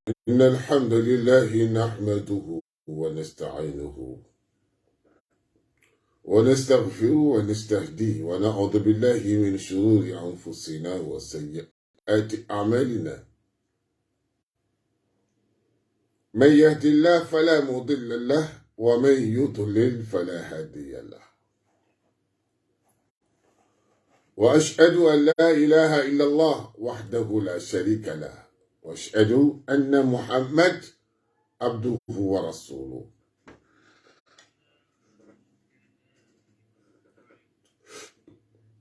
إن الحمد لله نحمده ونستعينه ونستغفره ونستهديه ونعوذ بالله من شرور أنفسنا وسيئات أعمالنا. من يهد الله فلا مضل له ومن يضلل فلا هادي له. وأشهد أن لا إله إلا الله وحده لا شريك له وأشهد أن محمد عبده ورسوله.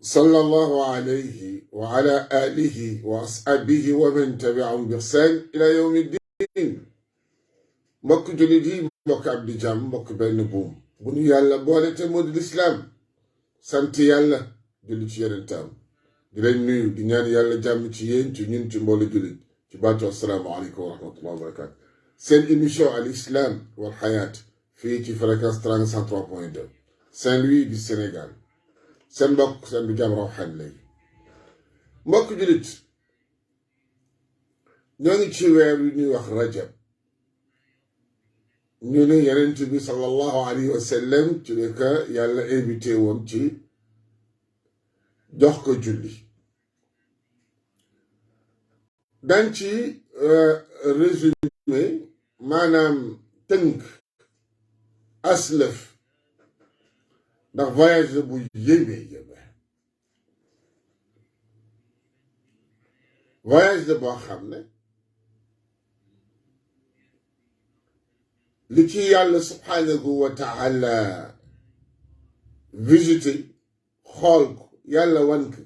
صلى الله عليه وعلى آله وأصحابه ومن تبعهم بإحسان إلى يوم الدين. mbokk jullit yi, mbokk ab di jàmm, mbokk benn buum bu nu yàlla boole te moo di lislaam, sant yàlla julli ci yonentam di leen nuyu di ñaan yàlla jàmm ci yéen ci ñun ci mboolu jullit ci baatu assalaamu aleykum wa rahmatullahi wa barakaatu. seen émission al islam wal xayaat fii ci fréquence 103.2 Saint-Louis du Sénégal. seen mbokk seen bi jàmm rawxaan lay mbokk jullit, ñoo ngi ci weer wi ñuy wax rajab. ñu ne yonent bi sallallahu alayhi wa sallam ci ne ka yàlla invité woon ci jox ko julli. dañ ci résumé maanaam tënk aslëf ndax voyage la bu yéeme voyage la boo xam ne li ci yàlla subhanahu wa taala visité xool ko yàlla wan ko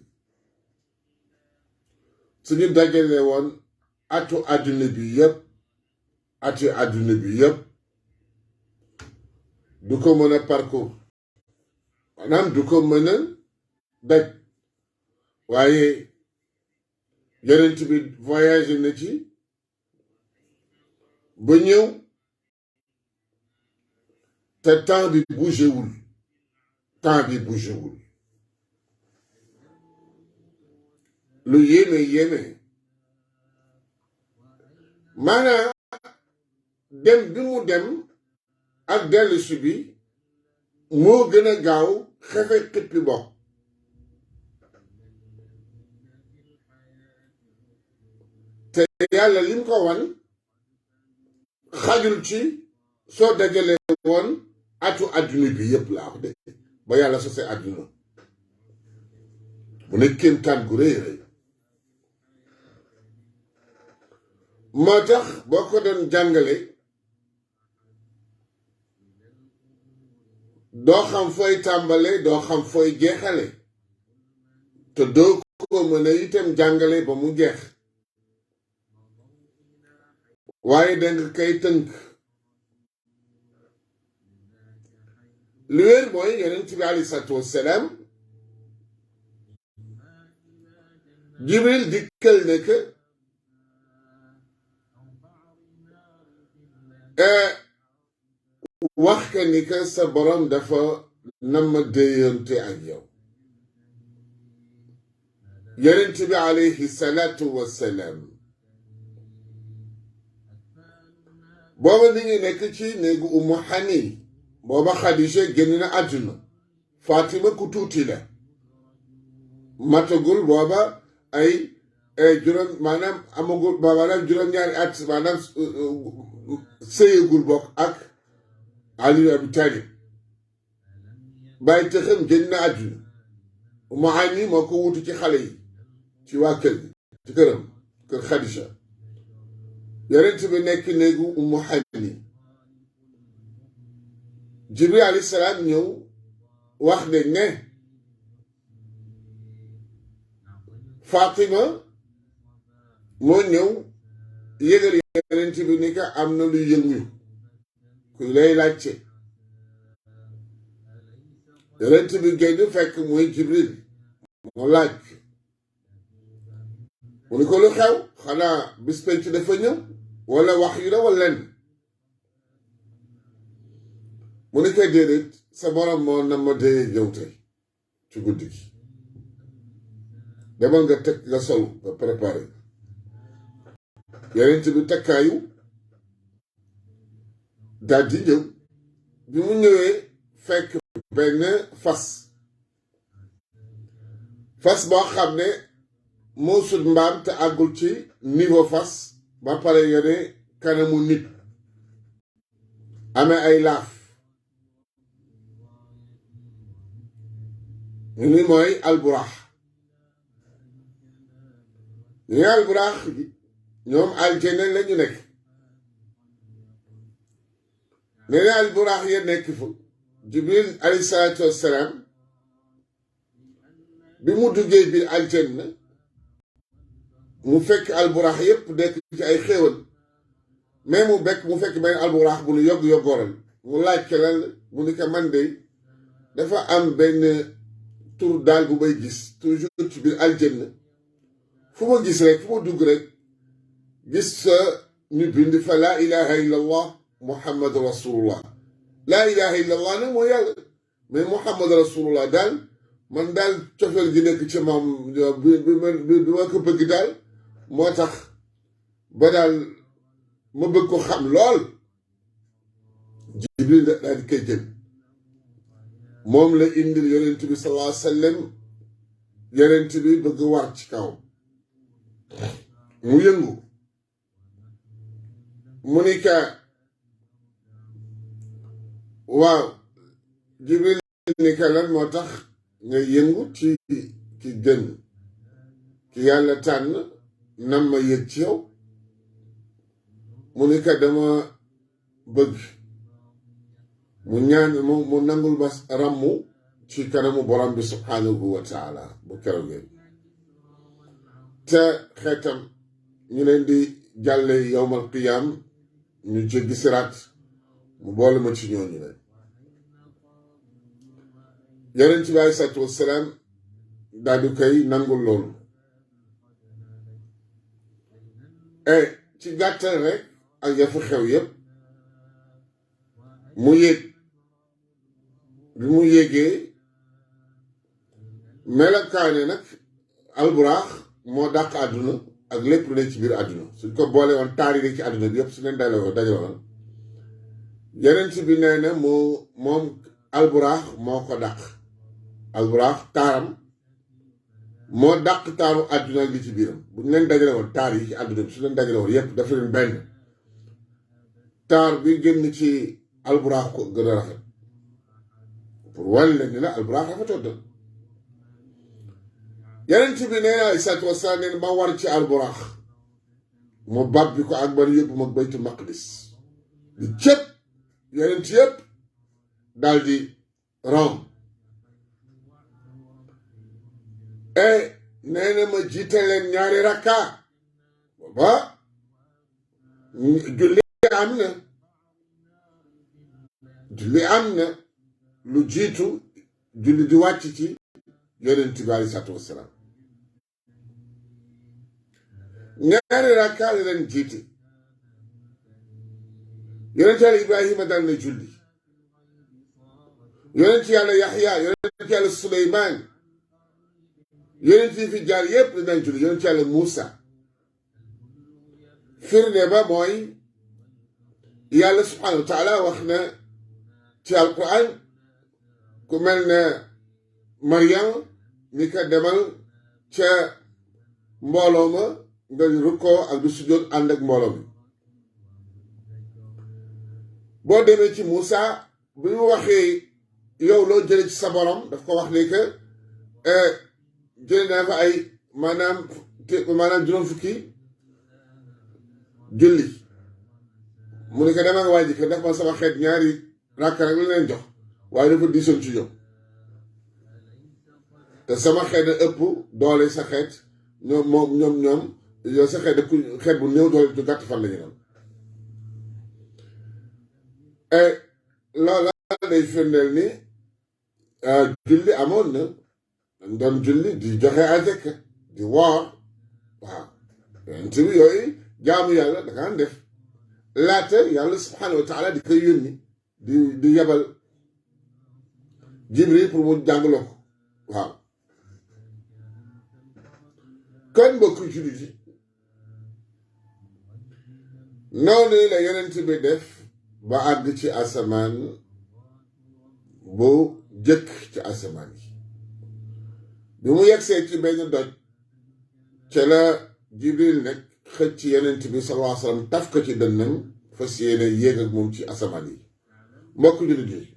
suñu dajale woon atu àdduna bi yépp du ko mën a parcours, maanaam du ko mën a daj, waaye yonent bi voyage na ci ba ñëw te temps bi bougéwul lu yéeme maanaam dem bi mu dem ak dellusi bi moo gën a gaaw xefe xippi bokk. te yàlla lim ko wan xajul ci soo dajalee woon atu àdduna bi yépp laa ko de ba yàlla sose àdduna mu ne kéemtaan gu rëy moo tax boo ko doon jàngale doo xam fooy tàmbale doo xam fooy jeexale te doo ko mën a itam jàngale ba mu jeex, waaye danga kay tënk. lu wér mooy yonent bi alayhi salaatu wassalaam Jibril dikkal ne que wax ka ni que sa borom dafa nama déyante ak yow. yonent bi alayhi salaatu wassalaam booba ni ngi nekk ci néegu Ummu Hani, booba Xadija génn na àdduna, Fatima ku tuuti la, matagul booba ay juróom maanaam amagul maanaam juróom-ñaari at, maanaam sëyagul bokk ak Ali Abi Talib. bàyyi tëxam génn na àdduna, Ummu Hani moo ko wutu ci xale yi ci waa kër gi ci këram kër Xadija. yonent bi nekk néegu Ummu Hani, Jibril alayhi salaam ñëw wax nañ ne Fatima moo ñëw yëgal yonent bi ni ka am na lu yëngu ku lay laajte. yonent bi génn fekk mooy Jibril moo laaj mu ni ko lu xew, xanaa bis penc dafa ñëw wala wax yu la wala lenn. mu ni koy déedéet, sa borom moo na ma dee yow tey ci guddi gi, demal nga teg nga sol nga préparé. yonent bi takkaayu daal di ñëw bi mu ñëwee fekk benn fas boo xam ne moo sut mbaam te àggul ci niveau fas ba pare yore kanamu nit amee ay laaf ñu ni mooy alburaax ñu alburaax gi ñoom aljana la ñu nekk nee na alburaax ya nekk fa jibril alayhi salaatu wassalaam bi mu duggee biir aljanna mu fekk alburaax yépp nekk ci ay xéewal mais mu fekk benn alburaax bu nu yoggooral mu laaj ke lan mu ni ko man de dafa am benn tur daal bu may gis toujours ci biir aljanna fu ma gis rek fu ma dugg rek gis sa ñu bind fa laa ilaha illa allah muhammadu rasulullah laa ilaha illa allah nag mooy yàlla mais muhammadu rasulullah daal man daal cofeel gi nekk ci moom bi ma ko bëgg daal moo tax ba daal ma bëgg ko xam lool jibril daal di koy jël moom la indil yonent bi sallallahu alayhi wa sallam yonent bi bëgg war ci kaw mu yëngu mu ni ka waaw jibril ni ka lan moo tax nga yëngu ci gën ki yàlla tànn nam ma yëg ci yow mu ni ka dama bëgg mu ñaan mu nangul ma ràmmu ci kanamu borom bi subhanahu wa taala bu keroogee te xeetam ñu leen di jàlle yowmal qiyaam ñu jéggi siraat mu boole ma ci ñooñu leen yonent bi alayhi salaatu wassalaam daal di koy nangul loolu ci gàttal rek ak yafa xew yépp mu yéeg bi mu yéegee melokaane nag alburaax moo dàq àdduna ak lépp lu ne ci biir àdduna suñ ko boole woon taar yi ci àdduna bi yëpp su leen dajaloon yeneen ci bi nee na moom alburaax moo ko dàq alburaax taaram moo dàq taaru àdduna ak li ci biiram bu ñu leen dajale woon taar yi ci àdduna bi su leen dajale woon yëpp dafa leen benn taar bi génn ci alburaax ko gën a rafet pour wane leen ni la alburaax rafetoon na yeneen ci bi nee na alayhi salaatu wasalaam nee na ma war ci alburaax mu bàbbi ko ak man yóbbu ma baytu maqdis di cëpp yeneen ci yëpp daal di rom nee na ma jiite leen ñaari rakka booba julli am na lu jiitu julli di wàcc ci yonent bi alayhi salaatu wassalaam ñaari rakka la leen jiite yonent yàlla Ibrahima dal na julli yonent yàlla Yaxya yonent yàlla Suleymaan yonent yi fi jaar yépp la daan julli yonent yàlla Muusa firnde ba mooy yàlla subhaanahu wa taala wax na ci alquran ku mel ne Maryam ni ka demal ca mbooloo ma nga rukkoo ak du sujjóot ànd ak mbooloo mi boo demee ci Muusa bi mu waxee yow loo jële ci sa borom daf ko wax ni que jële naa fa ay maanaam juróom fukki julli mu ne ko dama nga wàññi ko ndax man sama xeet ñaari ràkk rek la leen jox waaye dafa diisoon ci ñoom te sama xeet a ëpp doole sa xeet ñoom yow sa xeet xeet bu néew doole du gàtt fan la ñu doon loola day firndeel ni julli amoon na dañ doon julli di joxe azaka di woor waaw yonent bi yooyu jaamu yàlla da ngaan def laata yàlla subhaanahu wa taala di koy yónni di yebal Jibril pour mu jàngaloo ko waaw kon mbokk jullit yi noonu la yonent bi def ba àgg ci asamaan bu jëkk ci asamaan yi bi mu yegsee ci benn doj ca la Jibril nag xëcc yonent bi sallallahu alayhi wa sallam taf ko ci dënnam fas yéene yéeg ak moom ci asamaan yi mbokk jullit yi